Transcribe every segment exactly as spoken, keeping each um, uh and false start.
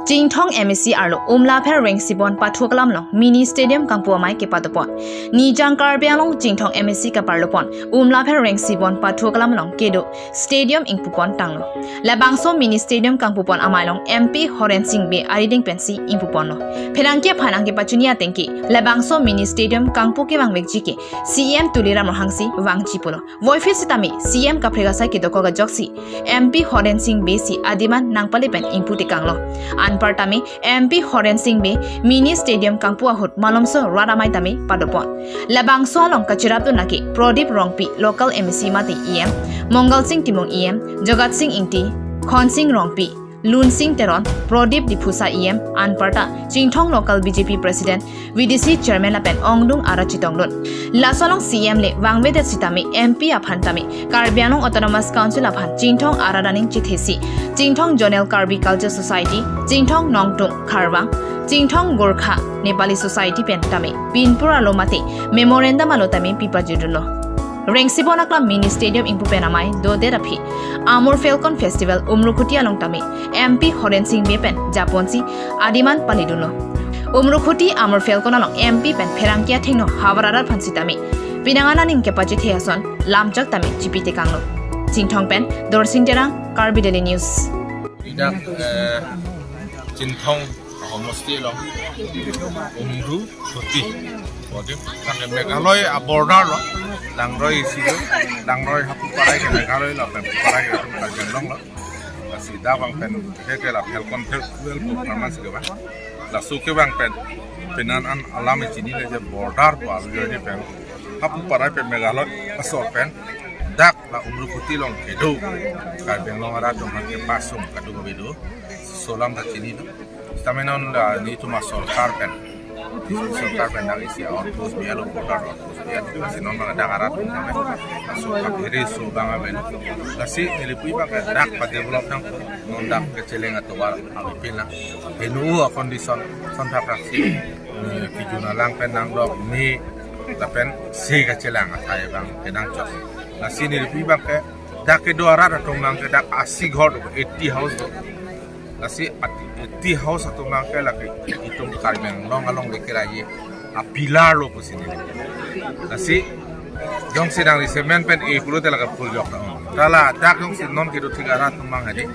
Chinthong M A C arlo Umlapher Rengsibon pathu akelam along mini stadium kangpu amei kepadopon. Nijang Karbi Anglong Chinthong M A C kaparlopon Umlapher Rengsibon pathu akelam along kedo stadium ingpupon tanglo. Labangso mini stadium kangpupon amei along M P Horen Sing Bey arideng pensi ingpuponlo. Pherangke aphan nangkepachini atengke labangso mini stadium kangpu kevang vekji ke C E M Tuliram Ronghang si vangji pulo. Voiphit sitame C E M kaprek asai kedokok ajoksi M P Horen Sing Bey si adiman nangpale pen ingpu tekanglo. Anparta me M P Horen Sing Bey mini stadium kangpu ahut malomso rat amei tame padopon. Labangso along kachirapdun lake Prodip Rongpi local M A C mate E M, Mongal Sing Timung E M, Jagat Sing Ingti, Khon Sing Rongpi, Lun Sing Teron, Prodip Diphusa E M, anparta Chinthong local B J P president, V D C chairman lapen ongdung arat chetongdun. Laso along C E M le vangvedet sitame M P aphan tame Karbi Anglong Autonomous Council aphan Chinthong arat aning chethesi, Chinthong Zonal Karbi Culture Society, Chinthong Nongtung Kharvang, Chinthong Gorkha Nepali Society pen tame pinpur alo mate memorandum alo tame pipajudunlo. Rengsibon aklam mini stadium ingpu pen amei dodet aphi Amur Falcon Festival Umrukhuti along tame M P Horen Sing Bey pen japonsi adiman paledunlo. Umrukhuti Amur Falcon along M P pen pherangke athengno havar arat aphan sitame pinangan aning kepachethe ason lamchok tame chipi tekanglo. Chinthong pen Dorsing Terang, Karbi Daily News. Idak, eh, Chinthong homosti along Umrukhuti. Prodip, lake Meghalaya a-border lo, langroi isi lo, langroi hapu parai ke Meghalaya lo, pen parai ke Karbi Anglong lo. Lasi dak abang pen, ke ke la Falcon Festival pu performance kevang. Laso kevang pen, penan an alam chinine je border pu avi pen. Hapu parai pen Meghalaya asor pen, dak la Umrukhuti along kedo. Karbi Anglong arat atum aphan kepasung kadung avi do. Laso alam ta chini do. Sitame non la nelitum asorkar pen. Sorkar pen dak isi outpost biya lo, border outpost biya. Lasi non bang dak arat atum tame. Laso kaphere so bang aven. Lasi neli pu abang ke dak padevelop nangpo. Non dak kecheleng atovar avi pin lang. Henu a-condition, son thak raksi. Eh, kejun alang pen nangdok ni lapen se kachelang athai abang kenangchok. Lasi neli pu abang ke dak kedo arat atum abang ke dak asi ghor do, eighty house do. Lasi at-, eighty house atum abang ke lake itum Karbi Anglong alongle keraye a-pillar lo pusi neli. Lasi jongsi nang resettlement pen e pulote lake phurjok ta ong. Ta la dak jongsi non kedo thik arat atum abang hadi.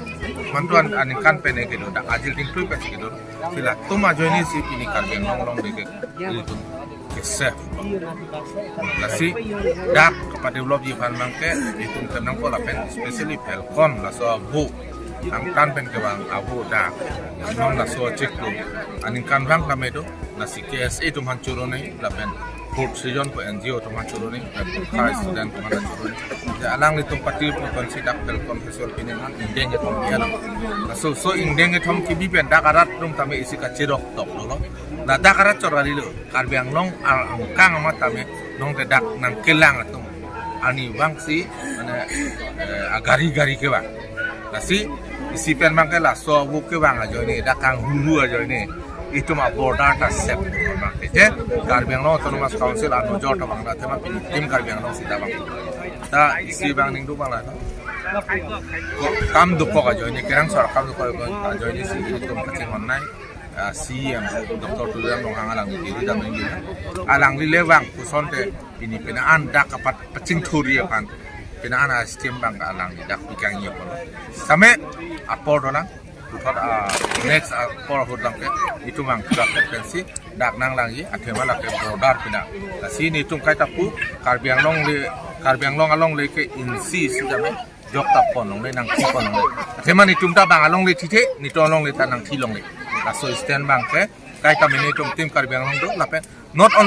Mantu an-, aningkan pen e kedo, dak ajil dingtui pensi kedo. Si latum ajoine si pini Karbi Anglong alongle ke ilitum kese. Lasi dak kepadevelopji aphan abang ke itum kenangpo lapen especially Falcon laso avo angtan pen kevang avo dak. Non laso chiklo aningkan abang tame do, lasi K S A atum aphan choro nangji lapen Fourth Season pu N G O atum aphan choro nangji, lapen Thai student atum aphan choro nangji. Alanglitum party pu konsi dak Falcon Festival pini an ingdeng kethom biya lang. Laso so ingdeng kethom kebi pen dak arat atum tame isi kachirok tok dolo. La dak arat chot kali lo. Karbi Anglong angkang amat tame nonke dak nangkelang atum arni abang si, mane, eh, agari gari kevang. Lasi isi pen abang ke laso avo kevang ajoine, dak kanghuhu ajoine itum a-border ta sep abang ke. Je Karbi Anglong Autonomous Council anojor ta abang la, athema pini Team Karbi Anglong sita abang. Ta isi abang ningduk abang la. Ko-, kam dokok ajoine, kerang sor kam dokok ajoine si itum kachinghon nai. Ah, C E M Doctor Tuliram Ronghang alangli kiri dam nangji. Alangli le vang pusonte pini pini an dak kapat pachingthurji aphan. Pini an a-scheme abang alangli dak pikangji aphan. Sitame apor dolang. Puthot, ah, next apor ahut abang ke itum abang kura pensi dak nanglangji, athema lake border pini. Lasi nelitum kaita pu Karbi Anglong le, Karbi Anglong alongle ke insi sitame jok ta pon longle, nangthi pon longle. Athema nelitum ta bang alongle thithe, nelitum alongle ta nangthi longle. Laso stand abang ke, kaita mene itum Team Karbi Anglong do, lapen not